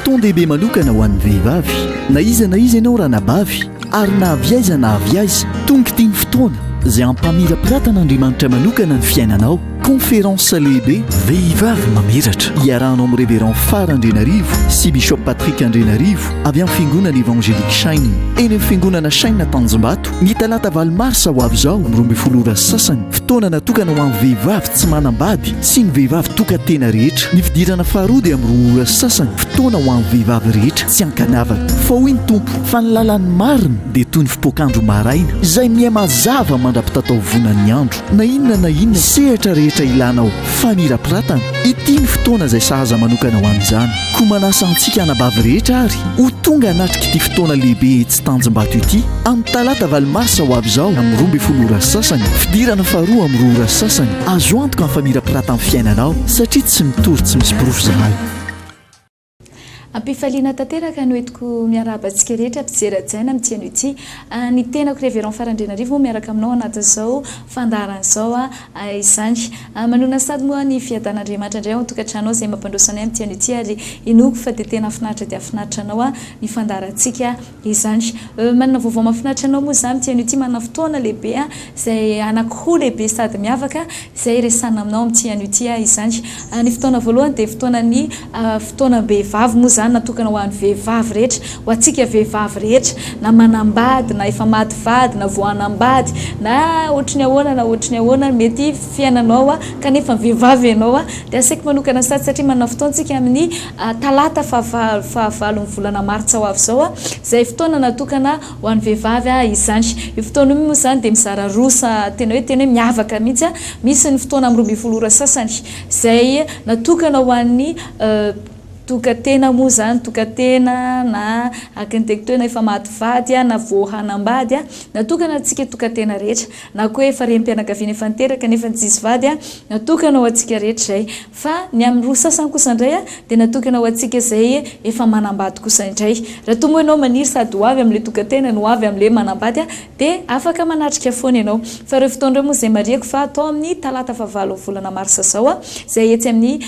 Fotoan-dehibe manokana ho an'ny vehivavy. Na iza na iza ianao ranabavy, ary na avy aiza na avy aiza, tonga ity ny fotoana izay hampamirapiratan'Andriamanitra manokana ny fiainanao. Conférence lehibe Vehivavy mamiratra iarahanao amin'ny Révérend Fara Andrianarivo sy Bishop Patrick Andrianarivo avy amin'ny Fiangonana Évangélique Shine eny amin'ny Fiangonana Shine Tanjombato ny talata valo marsa ho avy izao amin'ny 12 ora sy sasany. Fotoana natokana ho an'ny vehivavy tsy manambady sy ny vehivavy tokan-tena rehetra. Ny fidirana faharoa dia amin'ny 2 ora sy sasany, fotoana ho an'ny vehivavy rehetra tsy ankanavaka. Fa hoy ny Tompo, fa ny lalan'ny marina dia toy ny fipoak'andro maraina, izay miha-mazava mandra-pitataovonan'ny andro. Na inona na inona sehatra rehetra ilanao famirapiratana, ity ny fotoana izay sahaza manokana ho an'izany. Koa manasa antsika anabavy rehetra ary ho tonga hanatrika ity fotoana lehibe etsy Tanjombato ity amin'ny talata valo marsa ho avy izao amin'ny 12 ora sy sasany, fidirana faharoa amin'ny 2 ora sy sasany. Azo antoka ny famirapiratan'ny fiainanao satria tsy mitory tsy misy porofo izahay. Am-pifaliana tanteraka no entiko miarahaba antsika rehetra mpijery hajaina amin'ity anio ity. Ny tenako Révérend Fara Andrianarivo moa miaraka aminao anatin'izao fandaharana izao izany. Manonona sady moa ny fiadan'Andriamanitra indray ao an-tokantranonao izay mampandroso anay amin'ity anio ity ary inoako fa dia tena hahafinaritra dia hahafinaritra anao ny fandaharantsika Izany. Manana vaovao mahafinaritra anao moa izaho amin'ity anio ity, manana fotoana lehibe izay anankiroa lehibe sady miavaka izay hiresahana aminao amin'ity anio ity aho izany. Ny fotoana voalohany dia fotoanan'ny fotoanam-behivavy moa izany natokana ho an'ny vehivavy rehetra, ho antsika vehivavy rehetra na manambady na efa maty vady na vao hanambady na ohatry ny ahoana na ohatry ny ahoana mety fiainanao kanefa vehivavy ianao dia asaiko manokana sady satria manana fotoana isika amin'ny Talata fahavalon'ny volana martsa ho avy izao, izay fotoana natokana ho an'ny vehivavy izany. Io fotoana io moa izany dia mizara roa sa tena hoe tena hoe miavaka mihitsy. Misy ny fotoana amin'ny 12 ora sasany izay natokana ho an'ny tokan-tena moa izany, tokan-tena na araka ny teniko teo na efa maty vady na vao hanambady, natokana antsika tokan-tena rehetra na koa efa renim-pianakaviana efa niteraka nefa tsisy vady, natokana ho antsika rehetra izay. Fa ny amin'ny roa sasany kosa indray dia natokana ho antsika izay efa manambady kosa indray. Raha toa moa ianao maniry sady ho avy amin'ilay tokan-tena no ho avy amin'ilay manambady dia afaka manatrika foana ianao. Fa ireo fotoana ireo moa izay marihiko fa atao amin'ny talata fahavalo volana marsa izao izay etsy amin'ny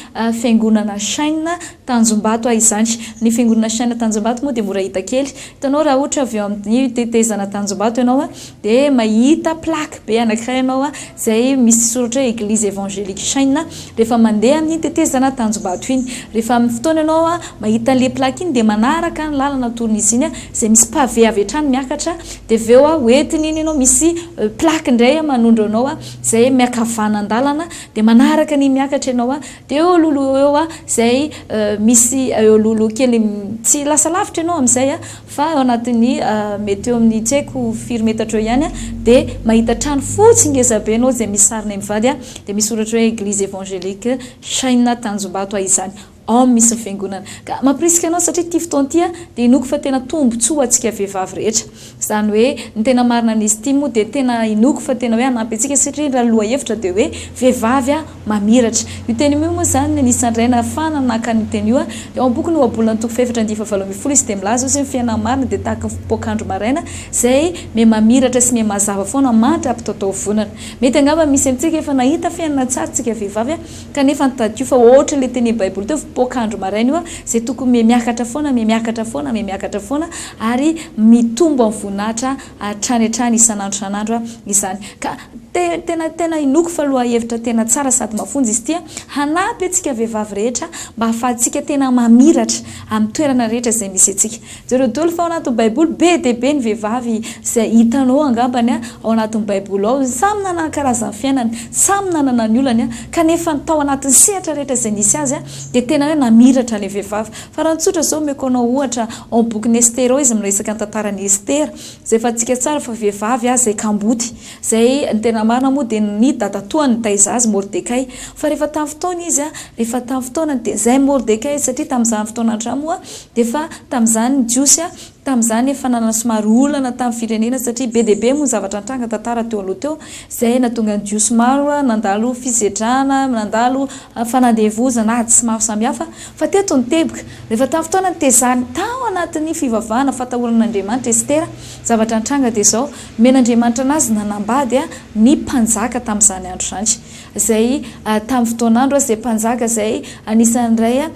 fiangonana Shine Tanjombato izany. Ny fiangonana Shine Tanjombato moa dia mora hita kely. Hitanao raha ohatra avy eo amin'ny tetezana Tanjombato ianao dia mahita plaque be anankiray ianao izay misy soratra hoe Eglise Evangelique Shine rehefa mandeha amin'iny tetezana Tanjombato iny. Rehefa amin'ny fotoana ianao mahita an'ilay plaque iny dia manaraka ny lalana atoron'izy iny izay misy pavé avy hatrany miakatra dia avy eo hoentiny iny ianao misy plaque indray manondro anao izay miakavanan-dalana dia manaraka an'iny miakatra ianao dia eo alohaloha eo izay misy eo alohaloha kely tsy lasa lavitra ianao amin'izay Fa ao anatin'ny mety eo amin'ny tsy haiko firy metatra eo ihany dia mahita trano fotsy ngeza be ianao izay misy sarinay mivady dia misy soratra hoe Eglise Evangelique Shine Tanjombato izany. Ao misy ny fiangonana. Ka mampirisika anao satria ity fotoana ity dia inoako fa tena tombontsoa ho antsika vehivavy rehetra. Izany hoe ny tena marina amin'izy ity moa dia tena inoako fa tena hoe hanampy antsika satria raha ny lohahevitra dia hoe vehivavy mamiratra. Io teny io moa izany anisan'ny iray nahafahana naka an'io teny io. Dia ao amin'ny bokin'ny Ohabolana toko fahefatra andiany fahavalo ambin'ny folo izy dia milaza hoe ny fiainana marina dia tahaka ny fipoak'andro maraina izay miha-mamiratra sy miha-mazava foana mandra-pitaotaovonana. Mety angamba misy amintsika efa nahita fiainana tsara isika vehivavy kanefa ny tadidio fa ohatra ilay tenin'ny Baiboly teo fipoak'andro maraina io izay tokony miha-miakatra foana, miha-miakatra foana, miha-miakatra foana ary mitombo amin'ny voninahitra hatrany hatrany isan'andro isan'andro izany. Ka Tena tena inoako fa lohahevitra tena tsara sady mafonja izy ity an! Hanampy antsika vehivavy rehetra mba hahafahantsika tena mamiratra amin'ny toerana rehetra izay misy antsika. Jereo daholo fa ao anatin'ny baiboly be dia be ny vehivavy izay hitanao angambany ao anatin'ny baiboly ao, samy nanana ny karazan'ny fiainany, samy nanana ny olany kanefa ny tao anatin'ny sehatra rehetra izay nisy azy dia tena hoe namiratra ilay vehivavy. Fa raha ny tsotra izao omeko anao ohatra ao amin'ny bokin'i Estera ao izy miresaka ny tantaran'i Estera izay fantatsika tsara fa vehivavy izay kamboty. Izay ny tena marina moa dia ny dadatoany nitaiza azy, Mordekay. Fa rehefa tamin'ny fotoana izy, rehefa tamin'ny fotoanany dia izay Mordekay, satria tamin'izany fotoan'andro izany moa dia efa tamin'izany ny Jiosy, tamin'izany efa nanana somary olana tamin'ny firenena satria be dia be moa ny zavatra nitranga tantara teo aloha teo, izay nahatonga ny Jiosy maro nandalo fisedrana, nandalo fanandevozana, ady sy maro samihafa. Fa teto ny teboka, rehefa tamin'ny fotoana nitezany tao anatin'ny fivavahana fatahorana an'Andriamanitra Estera, zavatra nitranga dia izao, Nomen'Andriamanitra anazy nanambady ny mpanjaka tamin'izany andro izany, izay tamin'ny fotoan'andro, izay mpanjaka izay anisan'ny iray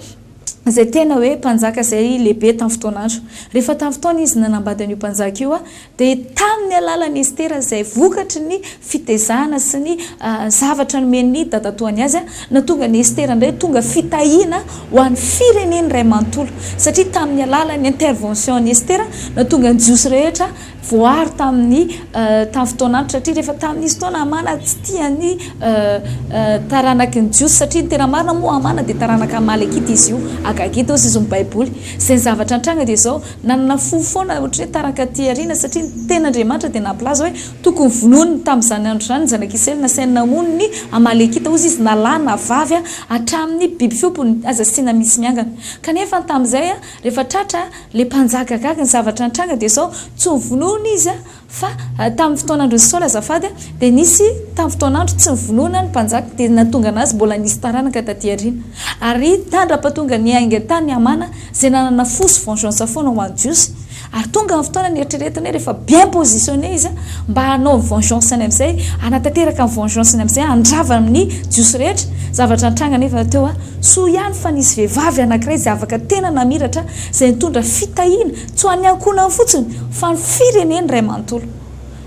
Izay tena hoe mpanjaka izay lehibe tamin'ny fotoan'andro. Rehefa tamin'ny fotoana izy nanambady an'io mpanjaka io, dia tamin'ny alalan'i Estera izay vokatry ny fitezana sy ny zavatra nomen'ny dadatoany azy, nahatonga an'i Estera indray tonga fitahiana ho an'ny fireneny iray manontolo. Satria tamin'ny alalan'ny intervention-n'i Estera, nahatonga ny Jiosy rehetra voaro tamin'ny tamin'ny fotoan'andro satria rehefa tamin'nisy fotoana Hamana tsy tia ny taranaky ny Jiosy satria ny tena marina moa Hamana dia taranaka Amalekita izy io, Agagita hozy izy ny Baiboly. Izay ny zavatra nitranga dia izao, nanana fo foana ohatran'ny hoe taranaka aty aoriana satria ny tenin'Andriamanitra dia nampilaza hoe tokony vonoiny tamin'izany andro izany ny zanak'Israely nasainy namono ny Amalekita hozy izy na lahy na vavy hatramin'ny biby fiompiny aza asiana misy miangana. Kanefa tamin'izay rehefa tratra Le mpanjaka gaga ny zavatra nitranga dia izao, tsy novonoina izy fa tamin'ny fotoan'andron'i Saoly azafady dia nisy tamin'ny fotoan'andro tsy novonoina ny mpanjaka dia nahatonga anazy mbola nisy taranaka taty aoriana. Ary tandra-pahatonga niainga tany Hamana izay nanana fo sy vengeance foana ho an'ny Jiosy. Ary tonga ny fotoana nieritreretiny hoe rehefa bien positionné izy mba hanao ny vengeance-ny amin'izay, hanatanteraka ny vengeance-ny amin'izay, handrava ny Jiosy rehetra. Zavatra nitranga anefa teo, soa ihany fa nisy vehivavy anankiray izay afaka tena namiratra, izay nitondra fitahiana, tsy ho an'ny ankohonany fotsiny, fa ny fireneny iray manontolo.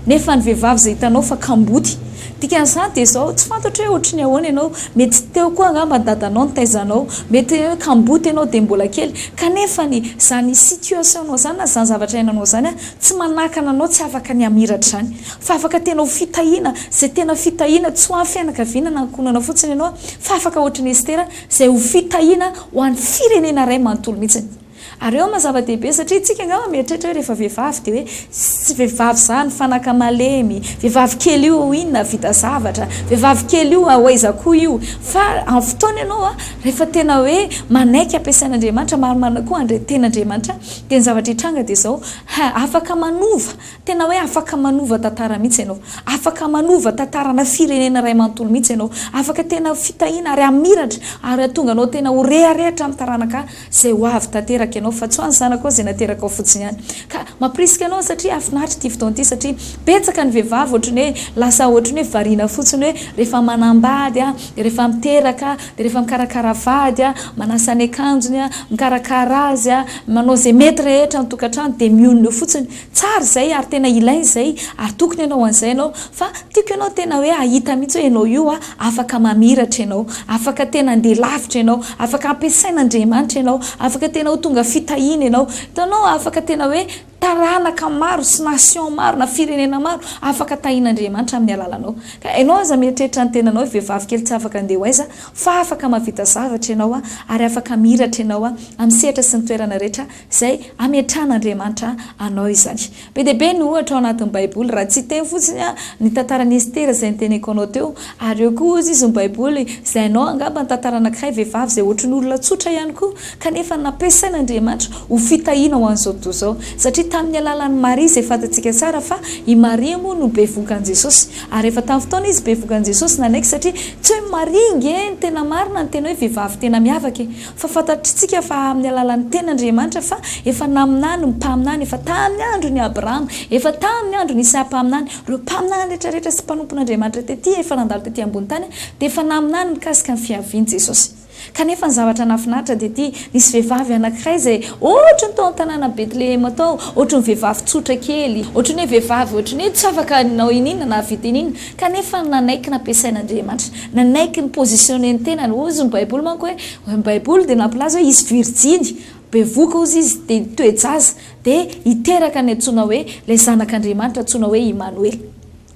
Nefa ny vehivavy izay hitanao fa kamboty. Dikan'izany dia izao, tsy fantatro hoe ohatry ny ahoana ianao, mety teo koa angamba ny dadanao nitaiza anao, mety hoe kamboty ianao dia mbola kely, kanefa ny izany situation-nao izany na izany zavatra iainanao izany tsy manakana anao tsy afaka ny hamiratra izany, fa afaka tena ho fitahiana, izay tena fitahiana tsy ho an'ny fianakaviana na ankohonana fotsiny ianao, fa afaka ohatry ny Estera izay ho fitahiana ho an'ny firenena iray manontolo mihitsy. Ary eo maha zava-dehibe satria tsika angamba mieritreritra hoe rehefa vehivavy dia hoe tsy vehivavy izany fanaka malemy, vehivavy kely io inona vita zavatra, vehivavy kely io ho aiza koa io. Fa amin'ny fotoana ianao a, rehefa tena hoe manaiky ampiasain'Andriamanitra marimarina koa handray tenin'Andriamanitra dia ny zavatra hitranga dia izao, ha afaka manova, tena hoe afaka manova tantara mihitsy ianao, afaka manova tantarana firenena iray manontolo mihitsy ianao, afaka tena fitahiana ary hamiratra ary hahatonga anao tena ho rehareha hatramin'ny taranaka Izay ho avy tanteraka ianao fa tsy ho an'ny zanakao izay naterakao fotsiny ihany. Ka mampirisika anao satria hahafinaritra ity fotoana ity satria betsaka ny vehivavy ohatran'ny hoe lasa ohatran'ny hoe variana fotsiny hoe rehefa manambady a, dia rehefa miteraka, dia rehefa mikarakara vady a, manasa ny akanjony a, mikarakara azy a, manao izay mety rehetra ny tokantrano dia mionona eo fotsiny. Tsara izay ary tena ilaina izay ary tokony hanao an'izay ianao fa tiako ianao tena hoe hahita mihitsy hoe ianao io afaka mamiratra ianao, afaka tena handeha lavitra ianao, afaka ampiasain'Andriamanitra ianao, afaka tena ho tonga fitahiana ianao. Hitanao, afaka tena hoe taranaka maro sy nation maro na firenena maro afaka tahian'Andriamanitra amin'ny alalanao. Ka ianao aza mieritreritra ny tenanao hoe vehivavy kely tsy afaka handeha ho aiza fa afaka mahavita zavatra ianao ary afaka miratra ianao amin'ny sehatra sy ny toerana rehetra Izay ametrahan'Andriamanitra anao izany. Be dia be ny ohatra ao anatin'ny Baiboly, raha tsy hiteny fotsiny aho, ny tantaran'i Estera izay noteneniko anao teo, ary eo koa hozy izy ny Baiboly, izay hainao angamba ny tantara anankiray vehivavy izay ohatry ny olona tsotra ihany koa, kanefa nampiasain'Andriamanitra ho fitahiana ho an'izao tontolo izao. Satria tamin'ny alalan'i Maria izay fantatsika tsara fa i Maria moa no bevohokan'i Jesosy, ary efa tamin'ny fotoana izy bevohokan'i Jesosy nanaiky satria tsy hoe Maria nge ny tena marina ny tena hoe vehivavy tena miavaka e! Fa fantatritsika fa amin'ny alalan'ny tenin'Andriamanitra fa efa naminany ny mpaminany, efa tamin'ny andron'i Abrahama, efa tamin'ny andron'i Isaia mpaminany, ireo mpaminany rehetra rehetra sy mpanompon'Andriamanitra tety efa nandalo tety ambony tany dia efa naminany mikasika ny fiavian'i Jesosy. Kanefa ny zavatra nahafinaritra dia ity, nisy vehivavy anankiray izay ohatry ny tao an-tanàna Betlehema tao, ohatry ny vehivavy tsotra kely, ohatry ny hoe vehivavy ohatry ny hoe tsy afaka nanao ininona na hahavita ininona, Kanefa nanaiky nampiasain'Andriamanitra. Nanaiky ny positionner ny tenany. Hozy ny Baiboly manko hoe, ny Baiboly dia nampilaza hoe hisy virjiny, bevohoka hozy izy, dia hitoe-jaza, dia hiteraka ny antsoina hoe ilay Zanak'Andriamanitra antsoina hoe Imanoela.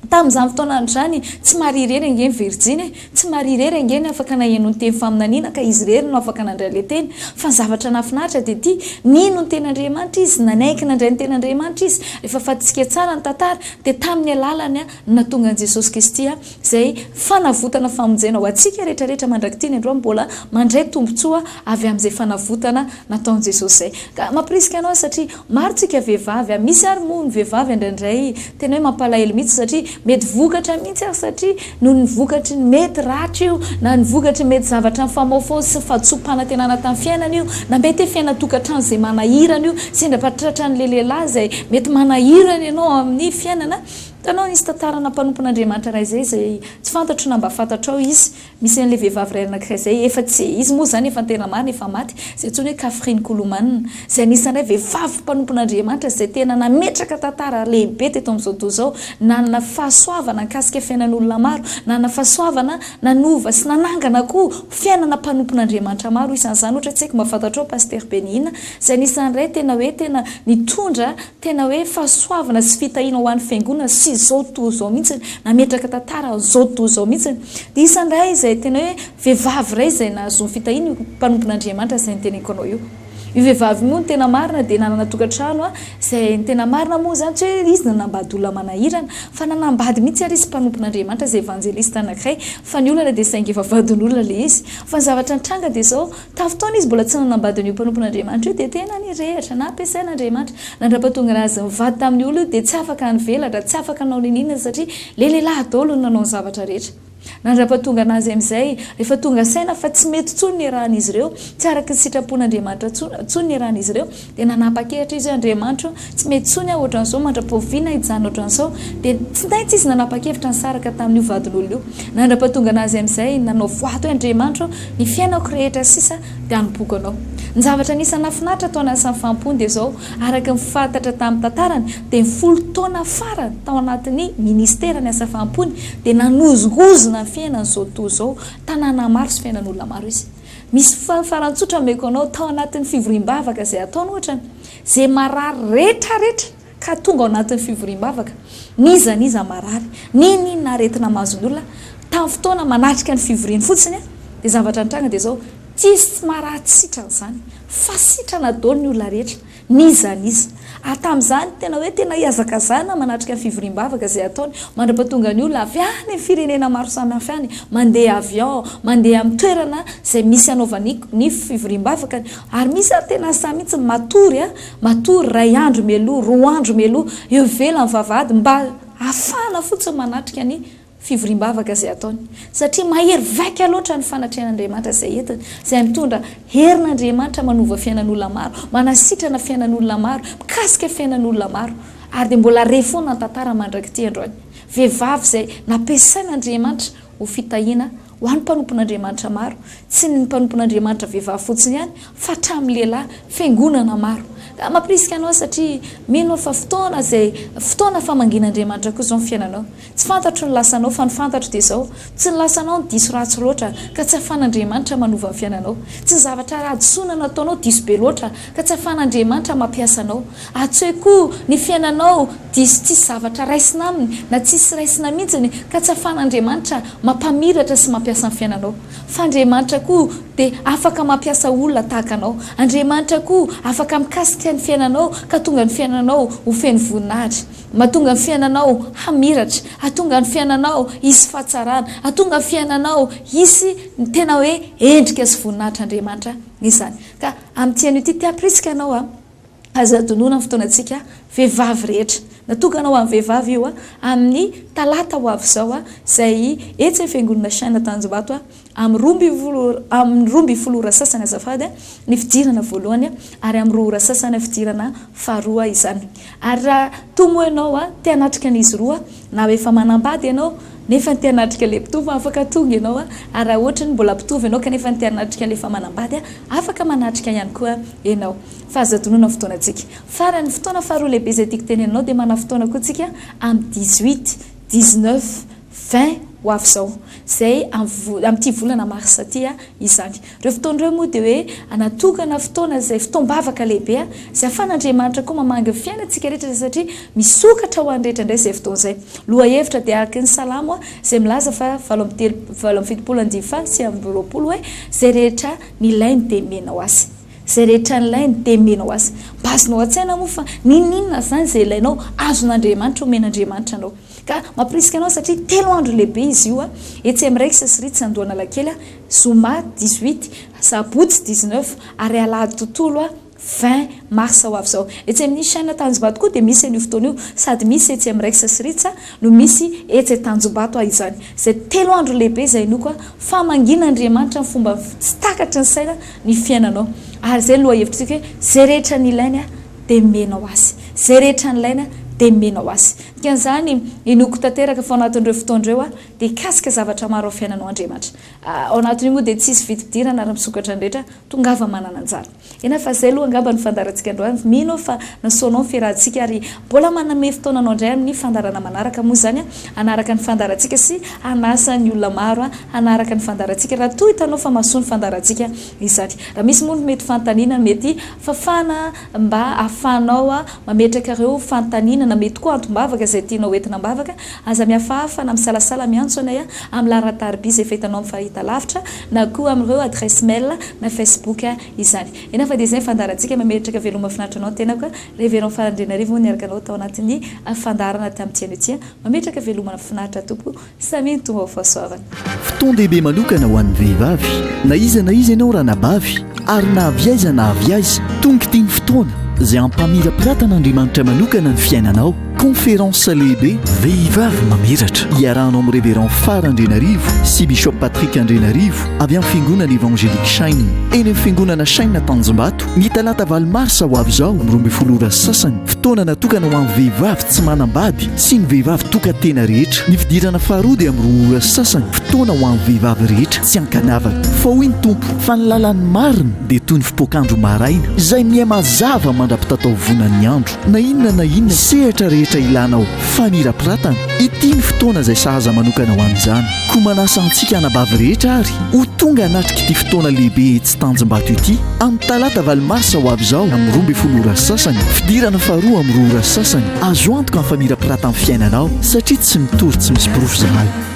Tamin'izany fotoana andro izany, tsy Maria irery ange ny virjiny e! Tsy Maria irery ange ny afaka naheno ny teny faminaniana ka izy irery no afaka nandray ilay teny. Fa ny zavatra nahafinaritra dia ity, nino ny tenin'Andriamanitra izy, nanaiky nandray ny tenin'Andriamanitra izy. Rehefa fantatsika tsara ny tantara, dia tamin'ny alalany nahatonga an'i Jesosy Kristy izay fanavotana famonjena ho antsika rehetra rehetra mandrak'ity ny androany mbola mandray tombontsoa avy amin'izay fanavotana nataon'i Jesosy izay. Ka mampirisika anao satria maro tsika vehivavy a, misy ary moa ny vehivavy indraindray tena hoe mampalahelo mihitsy satria mety vokatra mihitsy ary satria noho ny vokatry ny mety ratra io na ny vokatry ny mety zavatra nifamaofao sy fahadisoam-panantenana tamin'ny fiainana io na mety hoe fiainan-tokantrano izay manahirana io sendra tratran'ilay lehilahy izay mety manahirana ianao amin'ny fiainana. Hitanao, nisy tantarana mpanompon'Andriamanitra iray izay, izay tsy fantatro na mba fantatrao izy. Misy an'ilay vehivavy iray anankiray izay, efa tsy, izy moa izany efa ny tena marina efa maty, izay antsoina hoe Catherine Kuhlman, izay anisan'ilay vehivavy mpanompon'Andriamanitra izay tena nametraka tantara lehibe teto amin'izao tontolo izao, nanana fahasoavana nikasika fiainan'olona maro, nanana fahasoavana nanova sy nanangana koa fiainana mpanompon'Andriamanitra maro, isan'izany ohatra tsy haiko mba fantatrao Pasitera Benny Hinn, izay anisan'ilay tena hoe tena nitondra Tena hoe fahasoavana sy fitahiana ho an'ny fiangonana sy izao toa izao mihitsy, nametraka tantara an'izao toa izao mihitsy. Dia isan'ny iray izay tena hoe vehivavy iray izay nahazoany fitahiana io mpanompon'Andriamanitra izay noteneniko anao io. Io vehivavy io moa ny tena marina dia nanana tokantrano izay ny tena marina moa izany tsy hoe izy nanambady olona manahirana fa nanambady mihitsy ary izy mpanompon'Andriamanitra izay evanjelista anankiray fa ny olana dia saingy efa vadin'olona ilay izy. Fa ny zavatra nitranga dia izao, Tamin'ny fotoana izy mbola tsy nanambady an'io mpanompon'Andriamanitra io dia tena nirehitra, nampiasain'Andriamanitra. Nandrapatonga azy nivady tamin'io olona io dia tsy afaka nivelatra, tsy afaka nanao n'inon'inona satria ilay lehilahy daholo no nanao ny zavatra rehetra. Nandrapatonga anazy amin'izay, rehefa tonga saina fa tsy mety intsony ny iarahan'izy ireo, tsy araka ny sitrapon'Andriamanitra intsony ny iarahan'izy ireo, dia nanapa-kevitra izy hoe, Andriamanitra ô, tsy mety intsony aho ohatran'izao, mandra-pahoviana hijanona ohatran'izao? Dia tsy naintsy izy nanapa-kevitra nisaraka tamin'io vadin'olona io. Nandrapatonga anazy amin'izay, nanao voady hoe, Andriamanitra ô, ny fiainako rehetra sisa dia hanompoako Anao. Ny zavatra anisan'ny nahafinaritra tao anatin'ny fanompoany dia izao, araka ny fantatra tamin'ny tantarany, dia ny folo taona farany tao anatin'ny ministeran'ny asa fanompoany dia nanozongozona ny fiainan'izao tontolo izao, tanàna maro sy fiainan'olona maro izy. Misy faran'ny tsotra omeko anao, tao anatin'ny fivoriam-bavaka izay ataony ohatra, izay marary rehetra rehetra ka tonga ao anatin'ny fivoriam-bavaka, n'iza n'iza marary, n'inon'inona aretina mahazo ny olona, tamin'ny fotoana manatrika ny fivoriany fotsiny, dia zavatra nitranga dia izao, tsisy tsy marary tsy sitrana izany, fa sitrana daholo ny olona rehetra. N'iza n'iza. Ary tamin'izany, tena hoe tena ihazakazahana manatrika ny fivoriam-bavaka izay ataony, mandra-pahatonga ny olona avy any amin'ny firenena maro samihafa any, mandeha avion, mandeha amin'ny toerana izay misy anaovany ny fivoriam-bavakany. Ary misy ary tena sahy mihitsy matory, matory iray andro mialoha, roa andro mialoha, eo ivelan'ny vavahady mba hahafahana fotsiny manatrika ny fivoriam-bavaka izay ataony, satria mahery vaika loatra ny fanatrehan'Andriamanitra izay entiny, izay mitondra herin'Andriamanitra manova fiainan'olona maro, manasitrana fiainan'olona maro, mikasika fiainan'olona maro, ary dia mbola re foana ny tantara mandrak'ity androany. Vehivavy izay nampiasain'Andriamanitra ho fitahiana ho an'ny mpanompon'Andriamanitra maro, tsy ny mpanompon'Andriamanitra vehivavy fotsiny ihany, fa hatramin'ny lehilahy, fiangonana maro. Ka mampirisika anao satria mino aho fa fotoana izay fotoana famangian'Andriamanitra koa izao ny fiainanao. Tsy fantatro ny lasanao fa ny fantatro dia izao, tsy ny lasanao no diso ratsy loatra ka tsy ahafan'Andriamanitra manova ny fiainanao. Tsy ny zavatra hadisoana nataonao diso be loatra ka tsy ahafan'Andriamanitra mampiasa anao. Ary tsy hoe koa ny fiainanao diso tsisy zavatra raisina aminy na tsisy raisina mihitsiny ka tsy ahafan'Andriamanitra mampamiratra sy mampiasa ny fiainanao. Fa Andriamanitra koa dia afaka mampiasa olona tahaka anao. Andriamanitra koa afaka mikasika ny fiainanao ka tonga ny fiainanao ho feno voninahitra. Mahatonga ny fiainanao hamiratra, hahatonga ny fiainanao hisy fahatsarana, hahatonga ny fiainanao hisy ny tena hoe endrika sy voninahitr'Andriamanitra izany. Ka amin'ity anio ity, te hampirisika anao aho, aza adinoina ny fotoanantsika vehivavy rehetra. Natokana ho an'ny vehivavy io amin'ny talata ho avy izao, izay etsy amin'ny Fiangonana Shine Tanjombato. Amin'ny 12 amin'ny 12 ora sasany azafady ny fidirana voalohany ary amin'ny roa ora sasany fidirana faharoa izany. Ary raha toa moa ianao te hanatrika an'izy roa na efa manambady ianao nefa te hanatrika ilay mpitovo afaka tonga ianao ary raha ohatra ny mbola mpitovo ianao kanefa te hanatrika ilay efa manambady afaka manatrika ihany koa ianao. Fa aza adinoina ny fotoanantsika. Farany, fotoana faharoa lehibe izay tiako tenenina anao dia manana fotoana koa tsika amin'ny 18, 19, 20 ho avy izao, izay amin'ity volana marsa ity izany. Ireo fotoana ireo moa dia hoe natokana fotoana izay fotoam-bavaka lehibe izay ahafahan'Andriamanitra koa mamangy ny fiainantsika rehetra satria misokatra ho an'ny rehetra indray izay fotoana izay. Lohahevitra dia araka ny Salamo izay milaza fa 78 andiany faha 29 hoe izay rehetra nilainy dia omenao azy. Izay rehetra nilainy dia omenao azy. Mba azonao an-tsaina moa fa n'inon'inona izany izay ilainao azon'Andriamanitra omen'Andriamanitra anao. Ka mampirisika anao satria telo andro lehibe izy io etsy amin'ny Rex sy Ritz Andohanalakely, zoma 18, sabotsy 19 ary alahady tontolo 20 mars ho avy izao. Etsy amin'ny Chaine Tanjombato koa dia misy an'io fotoana io, sady misy etsy amin'ny Rex sy Ritz no misy etsy Tanjombato izany. Izay telo andro lehibe izay inoako fa mangina Andriamanitra amin'ny fomba tsy takatry ny saina ny fiainanao. Ary izay ny lohahevitr'tsika hoe izay rehetra nilainy dia omenao azy. Izay rehetra nilaina dia omenao azy. Dikan'izany, inoako tanteraka fa ao anatin'ireo fotoana ireo dia hikasika zavatra maro ao fiainanao Andriamanitra. Ao anatin'io moa dia tsisy vidim-pidirana ary misokatra ny rehetra, tongava manana anjara. Eny fa izay aloha angamba no fandaharantsika androany, mino aho fa nasoanao ny fiarahantsika ary mbola manome fotoana anao indray amin'ny fandaharana manaraka moa izany hanaraka ny fandaharantsika sy hanasa ny olona maro hanaraka ny fandaharantsika raha toa hitanao fa mahasoa ny fandaharantsika izany. Raha misy moa ny mety fanontaniana mety fafana mba ahafahanao mametraka ireo fanontaniana na mety koa antom-bavaka izay tianao hoentina am-bavaka, aza mihafahafa na misalasala miantso anay amin'ny laharan-tariby izay efa hitanao amin'ny fahitalavitra na koa amin'ireo adresse mail na facebook izany. Eny fa dia izay ny fandaharantsika, mametraka veloma finaritra anao ny tenako, Révérend Fara Andrianarivo niaraka anao tao anatin'ny fandaharana tamin'ity anio ity, mametraka veloma finaritra tompoko, samia ny tonga ho fahasoavana. Fotoan-dehibe manokana ho an'ny vehivavy, na iza na iza ianao ranabavy, ary na avy aiza na avy aiza, tonga ity ny fotoana izay hampamirapiratan'Andriamanitra manokana ny fiainanao. Conférence lehibe Vehivavy mamiratra iarahanao amin'ny Révérend Fara Andrianarivo sy Bishop Patrick Andrianarivo avy amin'ny Fiangonana Évangélique Shine eny amin'ny Fiangonana Shine Tanjombato ny talata valo marsa ho avy izao amin'ny 12 ora sasany. Fotoana natokana ho an'ny vehivavy tsy manambady sy ny vehivavy tokan-tena rehetra. Ny fidirana faharoa dia amin'ny 2 ora sasany, fotoana ho an'ny vehivavy rehetra tsy ankanavaka. Fa hoy ny Tompo, fa ny lalan'ny marina dia toy ny fipoak'andro maraina, izay miha-mazava mandra-pitataovonan'ny andro. Na inona na inona sehatra rehetra ilanao famirapiratana, ity ny fotoana izay sahaza manokana ho an'izany. Koa manasa antsika anabavy rehetra ary ho tonga hanatrika ity fotoana lehibe etsy Tanjombato ity amin'ny talata valo marsa ho avy izao amin'ny 12 ora sasany, fidirana faharoa amin'ny 2 ora sasany. Azo antoka ny famirapiratan'ny fiainanao satria tsy mitory tsy misy porofo izahay.